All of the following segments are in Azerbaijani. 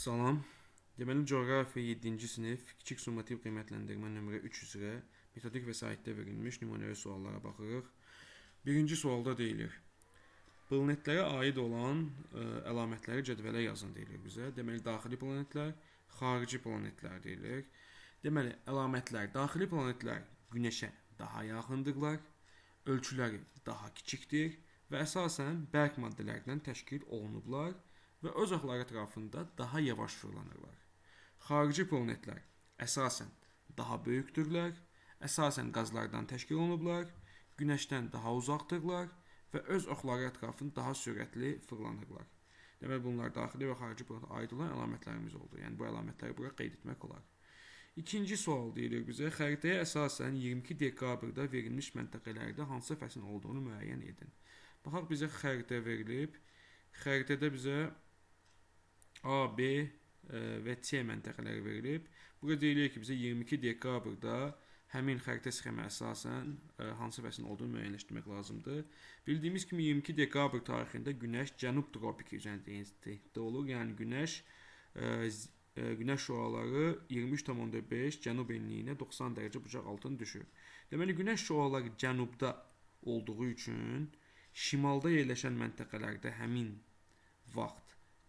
Salam. Deməli, coğrafiya 7-ci sinif kiçik summativ qiymətləndirmə nömrə 3 üzrə metodik vəsaitdə verilmiş nümunəvi suallara baxırıq. Birinci sualda deyilir: planetlərə aid olan əlamətləri cədvələ yazın deyilir bizə. Deməli, daxili planetlər, xarici planetlər deyilir. Deməli, əlamətlər, daxili planetlər Günəşə daha yaxındırlar, ölçüləri daha kiçikdir və əsasən bərk maddələrdən təşkil olunublar və öz oxları ətrafında daha yavaş fırlanırlar. Xarici planetlər əsasən daha böyükdürlər, əsasən qazlardan təşkil olunublar, Günəşdən daha uzaqdırlar və öz oxları ətrafında daha sürətli fırlanırlar. Deməli, bunlar daxili və xarici planetə aid olan əlamətlərimiz oldu. Yəni, bu əlamətləri bura qeyd etmək olar. İkinci sual deyilir bizə, xəritəyə əsasən 22 dekabrda verilmiş məntəqələrdə hansı fəslin olduğunu müəyyən edin. Baxaq, bizə xəritə verilib. Xəritədə bizə A, B və C məntəqələri verilib. Burada deyilir ki, bizə 22 dekabrda həmin xəritə sxemə əsasən hansı fəslin olduğunu müəyyənləşdirmək lazımdır. Bildiyimiz kimi 22 dekabr tarixində Günəş cənub tropiki üzərində olur. Yəni Günəş şüaları 23,5 cənub enliyinə 90 dərəcə bucaq altına düşür. Deməli, Günəş şüaları cənubda olduğu üçün şimalda yerləşən məntəqələrdə həmin vaxt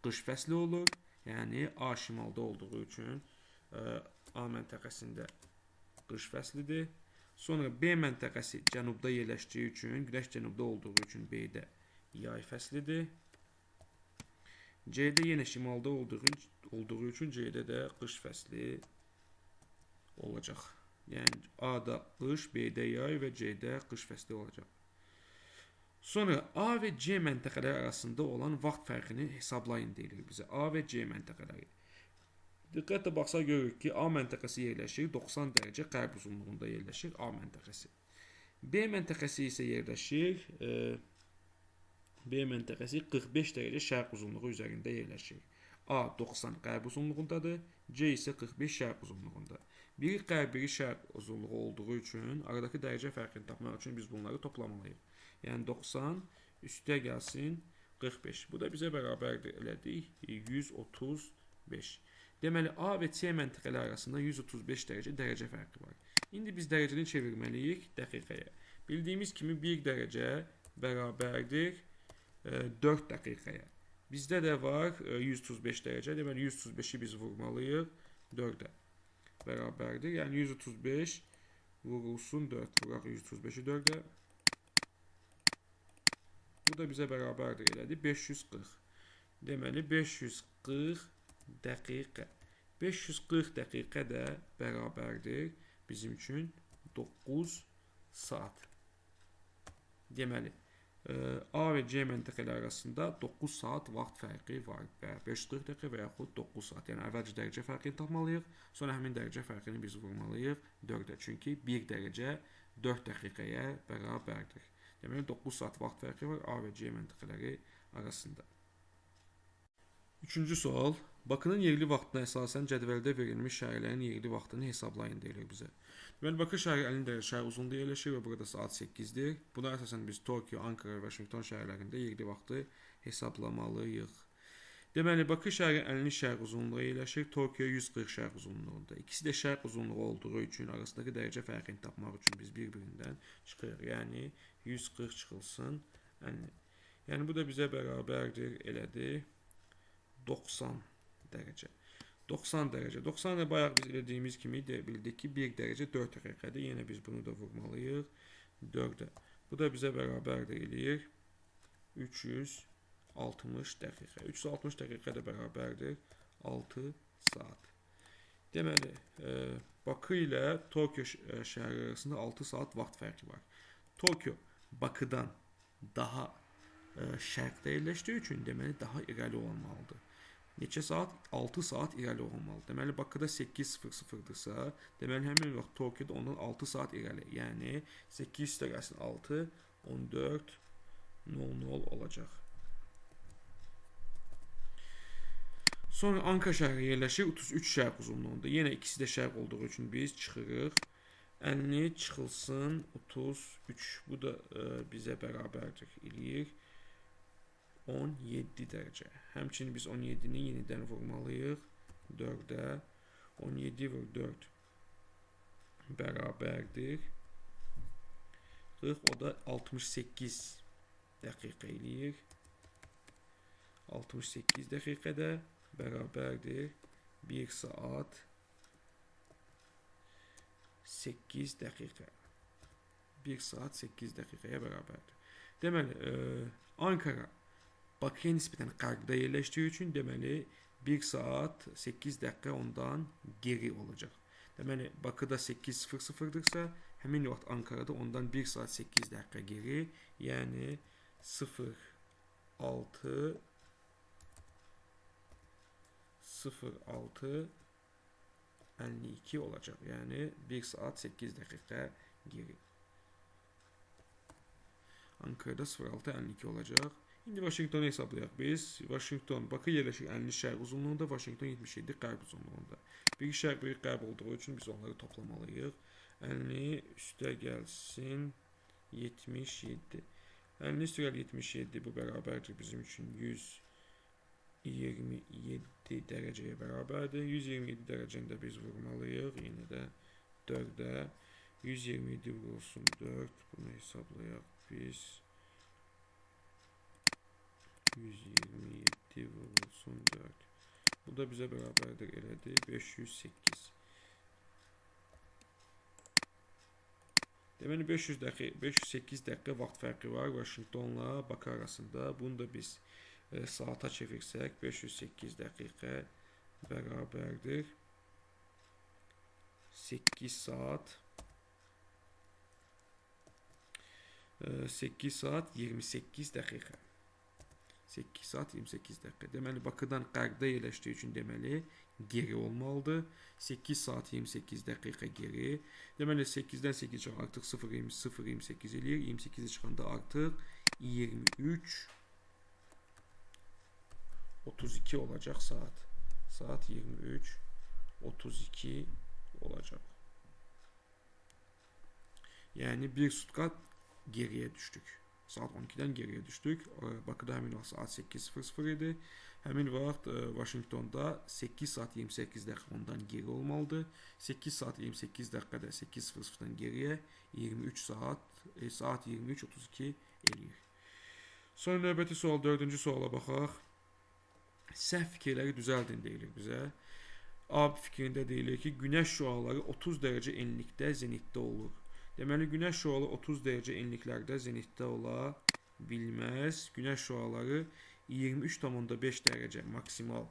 qış fəsli olur. Yəni, A şimalda olduğu üçün A məntəqəsində qış fəslidir. Sonra B məntəqəsi cənubda yerləşdiyi üçün, Günəş cənubda olduğu üçün B-də yay fəslidir. C-də yenə şimalda olduğu üçün C-də də qış fəsli olacaq. Yəni, A-da qış, B-də yay və C-də qış fəsli olacaq. Sonra A və C məntəqələri arasında olan vaxt fərqini hesablayın deyilir bizə. A və C məntəqələri. Diqqətlə baxsaq görürük ki, A məntəqəsi yerləşir 90 dərəcə qərb uzunluğunda yerləşir A məntəqəsi. B məntəqəsi isə yerləşir, B məntəqəsi 45 dərəcə şərq uzunluğu üzərində yerləşir. A 90 qərb uzunluğundadır, C isə 45 şərq uzunluğunda. Biri qərb, biri şərq uzunluğu olduğu üçün aradakı dərəcə fərqini tapmaq üçün biz bunları toplamalıyıq. Yəni 90 üstə gəlsin 45. Bu da bizə bərabərdir, elədik 135. Deməli, A və C məntəqələri arasında 135 dərəcə fərqi var. İndi biz dərəcəni çevirməliyik dəqiqəyə. Bildiyimiz kimi 1 dərəcə bərabərdir 4 dəqiqəyə. Bizdə də var 135 dərəcə. Deməli, 135-i biz vurmalıyıq 4-ə bərabərdir. Yəni, 135 vurulsun 4. Vuraq 135-i 4-ə. Bu da bizə bərabərdir, elədi 540. Deməli, 540 dəqiqə. 540 dəqiqə də bərabərdir bizim üçün 9 saat. Deməli, A və C məntəqələri arasında 9 saat vaxt fərqi var. 540 dəqiqə və yaxud 9 saat. Yəni, əvvəlcə dərəcə fərqini tapmalıyıq, sonra həmin dərəcə fərqini biz vurmalıyıq 4-ə. Çünki 1 dərəcə 4 dəqiqəyə bərabərdir. Deməli, 9 saat vaxt fərqi var A və C məntəqələri arasında. Üçüncü sual. Bakının yerli vaxtına əsasən cədvəldə verilmiş şəhərlərin yerli vaxtını hesablayın deyilir bizə. Deməli, Bakı şəhəri 50 dərəcə şərq uzunluğunda yerləşir və burada saat 8-dir. Buna əsasən biz Tokyo, Ankara və Vaşinqton şəhərlərində yerli vaxtı hesablamalıyıq. Deməli, Bakı şəhəri 50 şərq uzunluğu yerləşir, Tokyo 140 şərq uzunluğunda. İkisi də şərq uzunluğu olduğu üçün arasındakı dərəcə fərqini tapmaq üçün biz bir-birindən çıxırıq. Yəni, 140 çıxılsın 50. Yəni, bu da bizə bərabərdir, elədir 90 dərəcə. 90 dərəcə. 90 da bayaq biz elədiyimiz kimi də bildik ki, 1 dərəcə 4 dəqiqədir. Yenə biz bunu da vurmalıyıq 4-ə. Bu da bizə bərabərdir, eləyir 360 dəqiqə. 360 dəqiqə də bərabərdir 6 saat. Deməli, Bakı ilə Tokyo şəhəri arasında 6 saat vaxt fərqi var. Tokyo Bakıdan daha şərqdə yerləşdiyi üçün, deməli, daha irəli olmalıdır. Neçə saat? 6 saat irəli olmalıdır. Deməli, Bakıda 8:00-dırsa, deməli, həmin vaxt Tokyoda ondan 6 saat irəli. Yəni, 8 üstə gəlsin 6, 14:00 olacaq. Sonra Ankara şəhəri yerləşir 33 şərq uzunluğunda. Yenə ikisi də şərq olduğu üçün biz çıxırıq. 50 çıxılsın 33. Bu da bizə bərabərdir, eləyir 17 dərəcə. Həmçinin biz 17-ni yenidən vurmalıyıq 4-ə. 17 vur 4 bərabərdir 40, o da 68 dəqiqə eləyir. 68 dəqiqədə bərabərdir 1 saat 8 dəqiqə. 1 saat 8 dəqiqəyə bərabərdir. Deməli, Ankara Bakıya nisbətən qərbdə yerləşdiyi üçün, deməli, 1 saat 8 dəqiqə ondan geri olacaq. Deməli, Bakıda 8:00-dırsa, həmin vaxt Ankarada ondan 1 saat 8 dəqiqə geri, yəni 06:52 olacaq. Yəni 1 saat 8 dəqiqə geri. Ankarada 06:52 olacaq. İndi Vaşinqtonu hesablayaq biz. Vaşinqton, Bakı yerləşir 50 şərq uzunluğunda, Vaşinqton 77 qərb uzunluğunda. Biri şərq, biri qərb olduğu üçün biz onları toplamalıyıq. 50 üstə gəlsin 77. 50 üstə gəl 77, bu bərabərdir bizim üçün 127 dərəcəyə bərabərdir. 127 dərəcəni də biz vurmalıyıq. Yenə də 4-ə. 127 vurulsun 4. Bunu hesablayaq biz. 127 vurulsun 4. Bu da bizə bərabərdir, elədir 508. Deməli 508 dəqiqə vaxt fərqi var Vaşinqtonla Bakı arasında. Bunu da biz saata çevirsək 508 dəqiqə bərabərdir 8 saat 8 saat 28 dəqiqə. 8 saat 28 dəqiqə. Deməli, Bakıdan qərbdə yerləşdiyi üçün deməli, geri olmalıdır. 8 saat 28 dəqiqə geri. Deməli, 8-dən 8 çıxan artıq 0,28 eləyir. 28-ə çıxanda artıq 23:32 olacaq saat. Saat 23:32 olacaq. Yəni, bir sutka geriyə düşdük. Saat 12-dən geriyə düşdük. Bakıda həmin vaxt saat 8:00 idi. Həmin vaxt Vaşinqtonda 8 saat 28 dəqiqə ondan geri olmalıdır. 8 saat 28 dəqiqədə 8:00-dan geriyə 23 saat, saat 23:32 eləyir. Sonra növbəti sual, 4-cü suala baxaq. Səhv fikirləri düzəldin deyilir bizə. A fikrində deyilir ki, günəş şüaları 30 dərəcə enlikdə zenitdə olur. Deməli, günəş şüaları 30 dərəcə enliklərdə zenitdə ola bilməz. Günəş şüaları 23,5 dərəcə maksimal.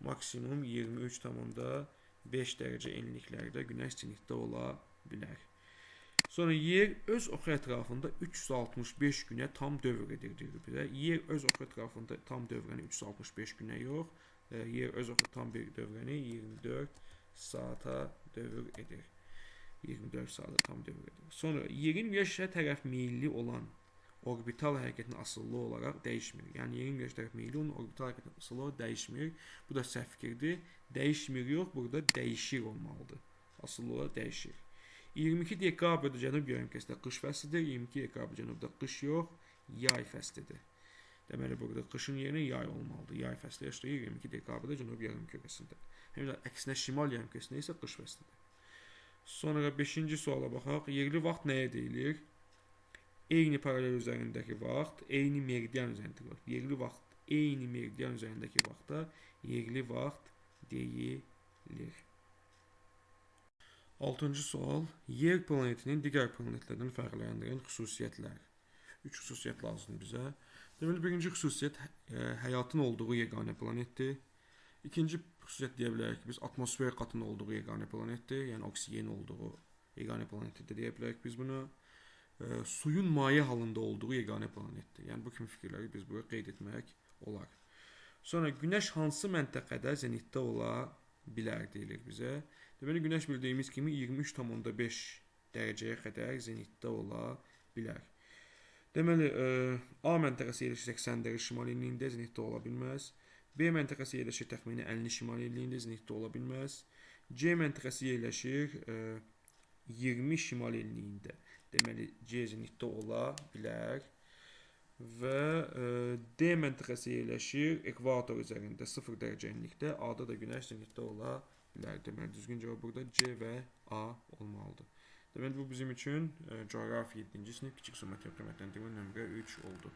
Maksimum 23,5 dərəcə enliklərdə günəş zenitdə ola bilər. Sonra yer öz oxu ətrafında 365 günə tam dövr edir, deyir bizə. Yer öz oxu ətrafında tam dövrəni 365 günə yox, yer öz oxu tam bir dövrəni 24 saata dövr edir. 24 saata tam dövr edir. Sonra yerin günəşə tərəf meyilli olan orbital hərəkətinə asılı olaraq dəyişmir. Yəni yerin günəşə tərəf meyilli olan orbital hərəkətinə asılı olaraq dəyişmir. Bu da səhv fikirdir. Dəyişmir yox, burada dəyişir olmalıdır. Asılı olaraq dəyişir. 22 dekabrda cənub yarımkürəsində qış fəslidir. 22 dekabr cənubda qış yox, yay fəslidir. Deməli, burada qışın yerinə yay olmalıdır. Yay fəsli yaşayır 22 dekabrda cənub yarımkürəsində. Həm də əksinə şimal yarımkürəsində isə qış fəslidir. Sonra 5-ci suala baxaq. Yerli vaxt nəyə deyilir? Eyni paralel üzərindəki vaxt, eyni meridian üzərindəki vaxt. Yerli vaxt, eyni meridian üzərindəki vaxta yerli vaxt deyilir. 6-cı sual. Yer planetinin digər planetlərdən fərqləndirən xüsusiyyətlər. 3 xüsusiyyət lazımdır bizə. Deməli, birinci xüsusiyyət həyatın olduğu yeganə planetdir. İkinci xüsusiyyət deyə bilərik ki, biz atmosfer qatının olduğu yeganə planetdir. Yəni, oksigen olduğu yeganə planetdir də deyə bilərik biz bunu. Suyun maye halında olduğu yeganə planetdir. Yəni, bu kimi fikirləri biz buraya qeyd etmək olar. Sonra günəş hansı məntəqədə zenitdə ola bilər deyilir bizə. Deməli, günəş bildiyimiz kimi 23,5 dərəcəyə qədər zenitdə ola bilər. Deməli, A məntəqəsi yerləşir 80 dərəcə şimal enliyində, zenitdə ola bilməz. B məntəqəsi yerləşir təxmini 50 şimal enliyində, zenitdə ola bilməz. C məntəqəsi yerləşir 20 şimal enliyində. Deməli, C zenitdə ola bilər. Və D məntəqəsi yerləşir ekvator üzərində 0 dərəcə enlikdə, A-da da günəş zenitdə ola bilər. Deməli, düzgün cavab burada C və A olmalıdır. Deməli, bu bizim üçün coğrafiya 7-ci sinif kiçik summativ qiymətləndirmə nömrə 3 oldu.